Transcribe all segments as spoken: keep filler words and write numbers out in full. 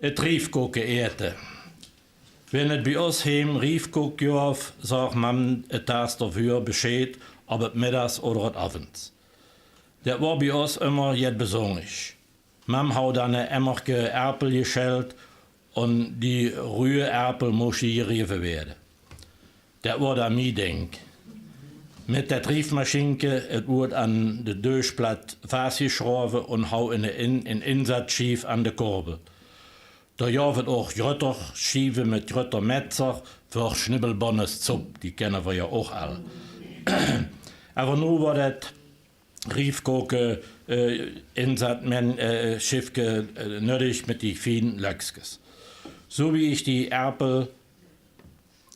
Et Riefkoke äte. Wenn et bie os heem Riefkook joaf, saag Mam et Daag doavör Bescheed, of et middags oder et avends. Det woar bie os immer jet besonjers. Mam haud dan e Emmerke Erpel jeschellt un die ruje Erpel moschte jereve weade. Det woar dan mie Dink. Mit det Riefmaschinke, et woat an de Döschplaat faasjeschroave un haud en, en, en Insatzschiev an de Korbel. Doa joaf et och jrötter Schieve mit jrötter Metzer för Schnibbelbonnes Zupp, die kenne ver jo och all. Äwa nu woar det Riefkoke, äh, Insatmen-, äh, Schiffke, äh, nödig mit die fien Löckskes. Su wie ich die Erpel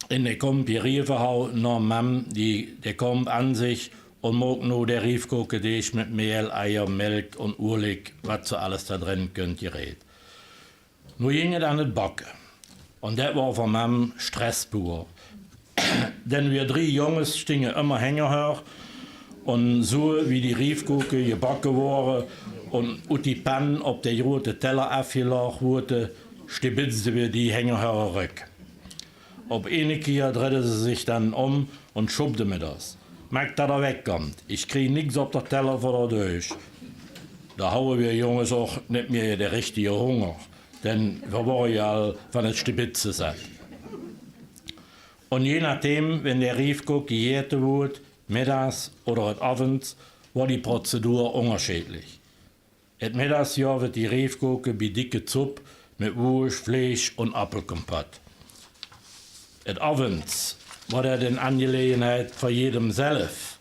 en de Komp jereve haud, noom Mam die, de Komp an sich un mook nu de Riefkokedeeg mit Mäl, Eier, Melk un Ualik, wat se alles doa dren kunnt, jereed. Nu jing et an et Backe. Un det woar ver Mam Stress pur. Denn wie drie Junges stinge immer hengerhör un sue, wie die Riefkoke jebacke woare un ut die Pann op de jrote Teller aafjelaag woate, stibitzde wie die hengerhör rök. Op eene Kier dredde se sich dann um un schubde mit os. Maak, dat ehr wegkomt, ich krie nix op der Teller vör der Dösch. Doa hauwe wie Junges och nit mie de richtige Hunger, denn wie woare jo all van et Stibitze satt. Un je nachdem, wenn de Riefkoke jeäte woat, middags oder et avends, woar die Prozedur ungerscheedlich. Et middags joaf et die Riefkoke bie dicke Zupp mit Wuusch, Fleesch un Appelkompott. Et avends woar et en Angelegenheit ver jedem self.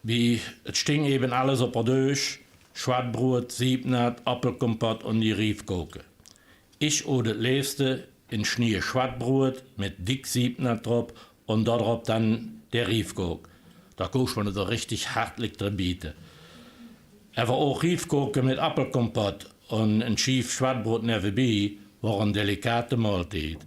Wie et sting eben alles op der Dösch: Schwattbruat, Siepnat, Appelkompott un die Riefkoke. Ich oot et leevste en Schnie Schwattbruat mit dick Siepnat drop un doa drop dann de Riefkook. Doa kós man et richtig hartlich dre biete. Äwa och Riefkoke mit Appelkompott un en Schiev Schwattbruat nevenbie woar en delikate Mahltiet.